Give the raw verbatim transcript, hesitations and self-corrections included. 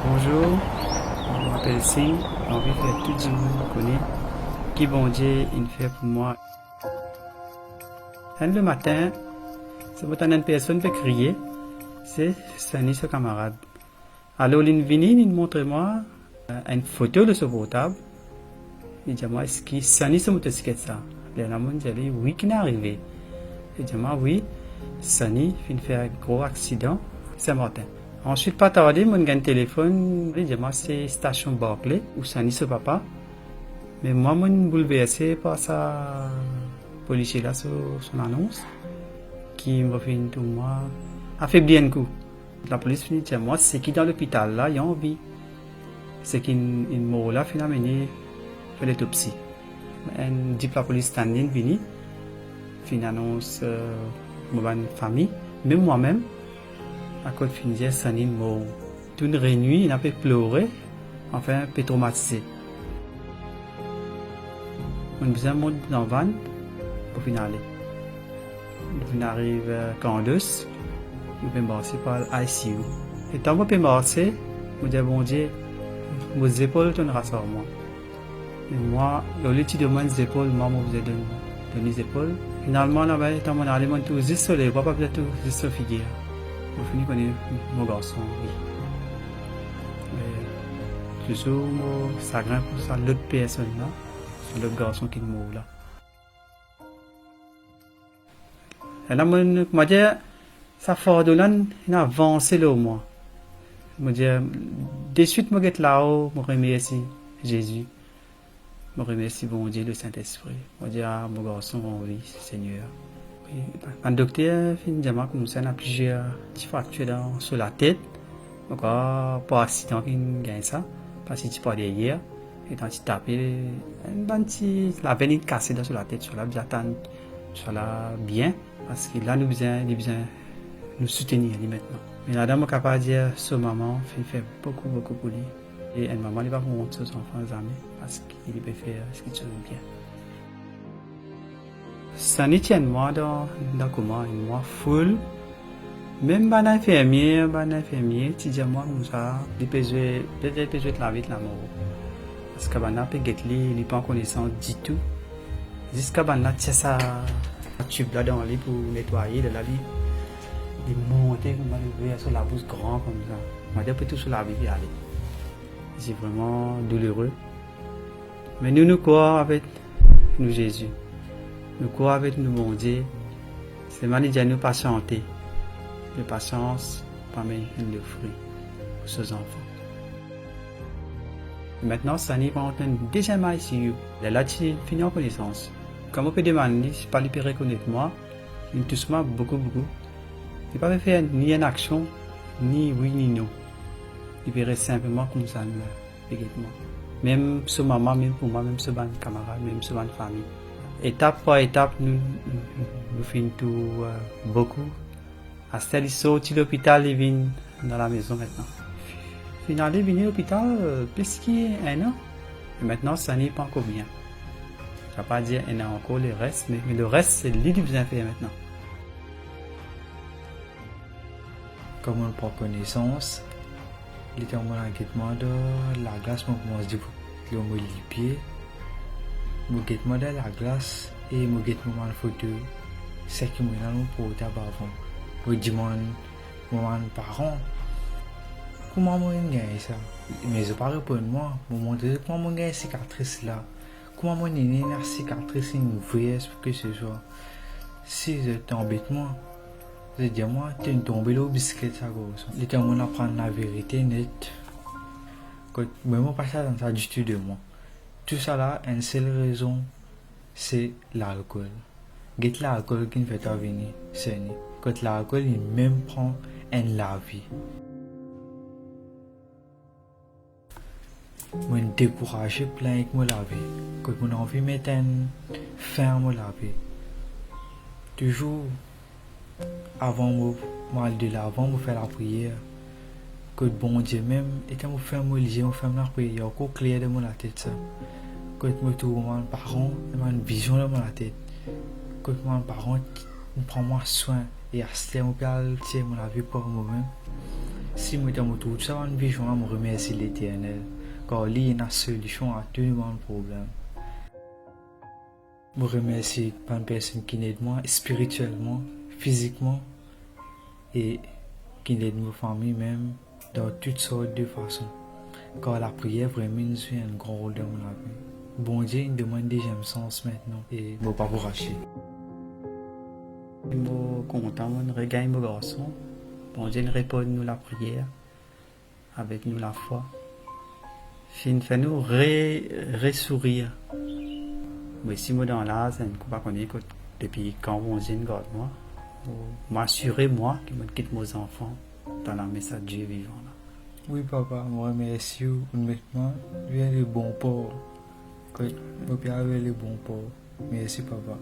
Bonzour, mo apel Sing, mo anvi fer tou dimoun kone ki Bondie inn fer pou mwa. Enn lematin, se mo tann enn personn pe kriye, se Sani so kamarad. Alor linn vini, linn montre mwa, eh, enn foto lor so portab. Li dir mwa, "Eski Sani so motosiklet sa?" Lerla monn dir li, "Wi, ki'nn arive?" Li dir mwa, "Wi, Sani finn fer gro aksidan Saint-Martin." Answit, pa tarde, monn gagn telefonn, li dir mwa se stasion Barclay ou Sani so papa. Me mwa, monn boulverse par sa polisie la so, so lanons, ki mo finn trouv mwa afebli enn kou. Lapolis finn dir mwa seki dan lopital la, li anvi. Seki inn, inn mor la finn amene fer letopsi. Enn dip lapolis tann linn vini, finn anons, eh, mo bann fami, mem mwa mem, akoz finn dir Sani inn mor. Tou reyini, ena pe plore, anfin, pe tromatize. Monn bizin mont dan vann pou finn ale. Nou finn ariv, eh, Kandos, nou pe marse pou al I C U. Letan mo pe marse, mo dir Bondie, mo zepol to'nn ras ar mwa. E mwa, olie ti donn mwa enn zepol, mwa mo bizin donn, donn li zepol. Finalman, laba, letan monn ale, monn touy zis so lerwa, pa bizin touy zis so figir. Mo fini kone mo garson, wi. Me touzour mo sagrin pou sa lot personn la, sa lot garson ki mor la. E la, monn, koumadir, sa fardo la inn avanse lor mwa. Mo dir, deswit mo get lao, mo remersi Zezi. Mo remersi Bondie, Lesintespri. Mo dir, "Ah, mo garson anvi, Segner." Wi, bann dokter finn dir mwa koumsa ena plizier ti fraktir dan so latet. Mo krwar par aksidan ki'nn gagn sa, parski ti par deryer, letan ti tape, enn bann ti lavenn inn kase dan so latet, so la bizin atann, so la bien, parski la nou bizin, li bizin nou soutenir li aster. Me ladan mo kapav dir so mama finn fer boukou, boukou pou li. E enn mama, li pa pou ront so zanfan zame, parski li pe fer seki ti trouv bien. Sani ti enn mwa dan, dan koma, enn mwa full. Mem bann infirmie, bann infirmie ti dir mwa koumsa, li pe zwe, petet pe zwe lavi ek lamor. Parski bann la pe get li, li pa an konesans ditou. Ziska bann la tir sa tib la dan li pou netwaye, lerla li, li monte kouma li ouver so labous gran koumsa. Mo dir pe tou so lavi pe ale. Se vreman doulere. Me nou, nou krwar avek nou Zezi. Nou krwar avek nou Bondie. Selman li dir nou pasiante. Lapasians pou amenn enn lofri pou so zanfan. Aster, Sani pou rant dan enn deziem I C U. Lerla ti fini an konesans. Kan mo pe demann li, pa li pe rekonet mwa, li tous mwa boukou, boukou. Li pa pe fer ni enn aksion, ni wi, ni non. Li pe res sinpleman koumsa la, pe get mwa. Mem so mama, mem pou mwa, mem so bann kamarad, mem so bann fami. Etap par etap, nou, nou, nou finn tou, eh, boukou. Aster li sorti lopital, li vinn dan lamezon aster. Finn ale vini lopital, eh, plis ki enn an. E aster, Sani pa ankor bien. Sa pa dir ena ankor leres, me, me leres, se li ki bizin fer aster. Kouma mo pran konesans, letan mo al get mwa dan laglas, mo koumans debout lor mo lipie. Mo get mwa dan laglas e mo get mo bann foto, seki mo ena lor mo portab avan. Mo dimann mo bann paran, kouma mo inn gagn sa? Me zot pa reponn mwa. Mo montre zot kouma mo gagn sikatris la. Kouma mo ena enn sikatris, enn vres ou ke se swa. Si zot anbet mwa, zot dir mwa, to'nn tonbe lor bisiklet sa garson. Letan mo aprann laverite net, kot mwa, mo pa ti atann sa ditou de mwa. Tousala, enn sel rezon, se lalkol. Get lalkol ki'nn fer twa vini, Sani. Kot lalkol, li mem pran enn lavi. Mo'nn dekouraze plin ek mo lavi, kot mo'nn anvi met enn fin mo lavi. Touzour, avan mo, mo al delavan, mo fer lapriyer. Kot Bondie mem, letan mo ferm mo lizie, mo ferm lapriyer, li ankor kler dan mo latet sa. Kot mo trouv mo bann paran, mo bann vizion dan mo latet. Kot mo bann paran ti pran mwa swin, e aster mo pe al tir mo lavi par momem. Si mo dan mo trou, sa bann vizion la, mo remersi Leternel, kar li ena solision a tou bann problem. Mo remersi bann personn ki'nn ed mwa spiritielman, fizikman, e ki'nn ed mo fami mem dan tou sort de fason. Kar lapriyer vremem inn zwe enn gran rol dan mo lavi. Bondie inn donn mwa enn deziem sans aster e mo pa pou ras li. Mo kontan mo'nn regagn mo garson. Bondie inn reponn nou lapriyer avek nou lafwa. Finn fer nou re, resourir. Mo osi mo dan laz, enn kou pa kone kot, depi kan Bondie inn gard mwa. Mo, mo asire mwa ki mo'nn kit mo zanfan dan lame sa Die vivan la. Wi papa, mo remersi ou, ou'nn met mwa ver le bon por. Kot mo pe al ver le bon por. Mersi papa.